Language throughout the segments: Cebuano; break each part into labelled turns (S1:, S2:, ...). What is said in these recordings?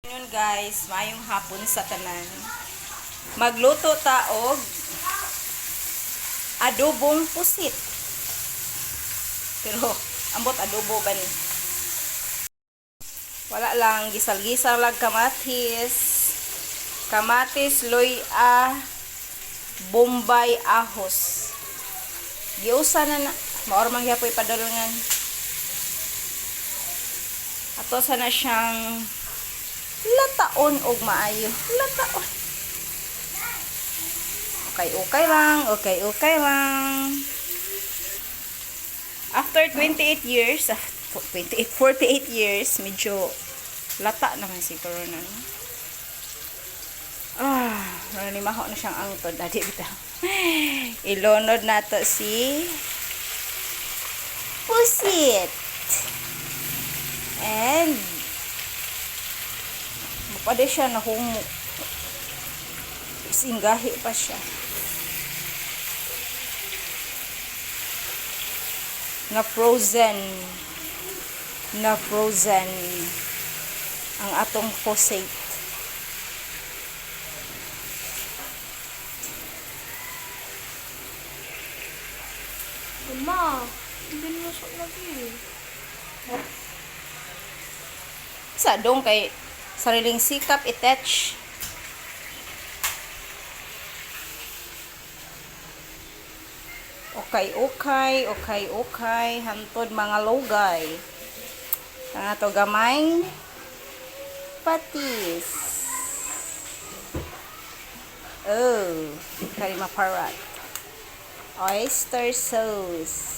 S1: Yun guys, maayong hapon sa tanan. Magluto ta og adobong pusit. Pero ambot adobo ba ni? Wala lang, gisal-gisal lang kamatis. Kamatis, luya, bombay, ahos. Giusa na na. Maor man gyapoy padulngan. Ato sana siyang lataon og maayo. Lataon. Okay, okay lang. Okay, okay lang. After 28 years, 28, 48 years, medyo lata naman siguro na. No? Ah, ni maho na siyang angtod. Adi bitaw. Ilunod nato si pusit. And pwede siya nahumo. Singgahi pa siya. Na frozen. Na frozen ang atong pusit.
S2: Ma, binusok lagi.
S1: Sa dong kay sariling sikap itech. Okay. Hantod mga logay. Ang ato gamay patis. Oh, karima parat. Oyster sauce.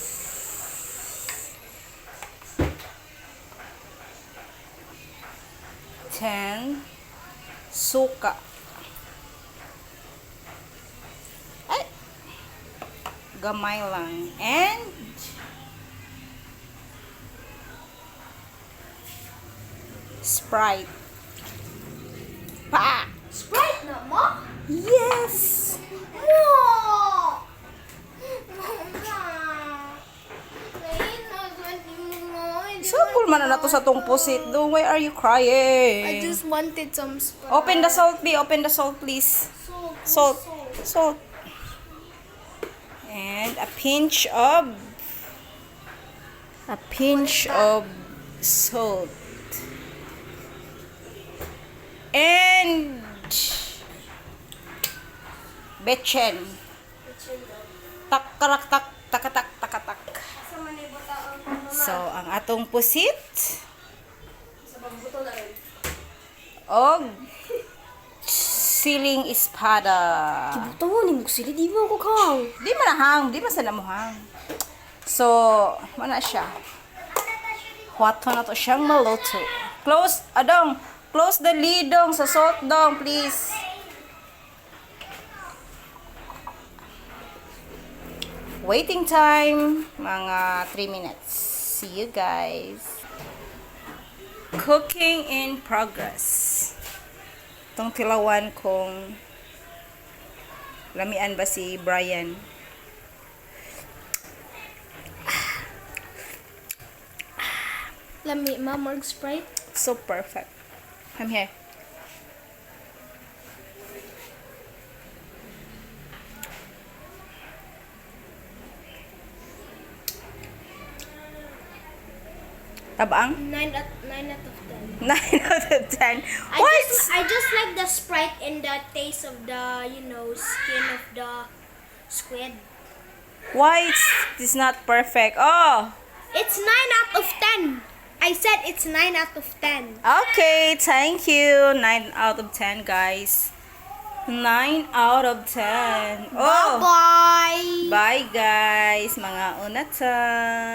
S1: 10 suka. Ay, gamay lang. And Sprite. Pa!
S2: Sprite na, ma?
S1: Yes!
S2: Ma! Ma!
S1: Sabol man na nato sa tong pusit. Do, why are you crying?
S2: I just wanted some Sprite.
S1: Open the salt, B. Open the salt, please.
S2: Salt.
S1: Salt. Salt. And a pinch of salt. And betchen. Tak karak tak takatak takatak. So, ang atong pusit og siling espada.
S2: Buto ni mo sili di mo ko kang.
S1: Di man hang, di man sa namuhang. So, mana siya. Huwato na to siyang maluto. Close, adong, close the lid dong sa salt dong, please. Waiting time, mga 3 minutes. See you guys. Cooking in progress. Itong tilawan kung lamian ba si Brian.
S2: Lami ma morg Sprite.
S1: So perfect. Come here. Tabang?
S2: 9 out of 10.
S1: 9 out of 10.
S2: I
S1: What?
S2: just like the Sprite and the taste of the, skin of the squid.
S1: Why it's not perfect? Oh,
S2: It's 9 out of 10. I said it's 9 out of 10.
S1: Okay. Thank you. 9 out of 10, guys. 9 out of 10. Oh.
S2: Bye-bye.
S1: Bye, guys. Mga unatan.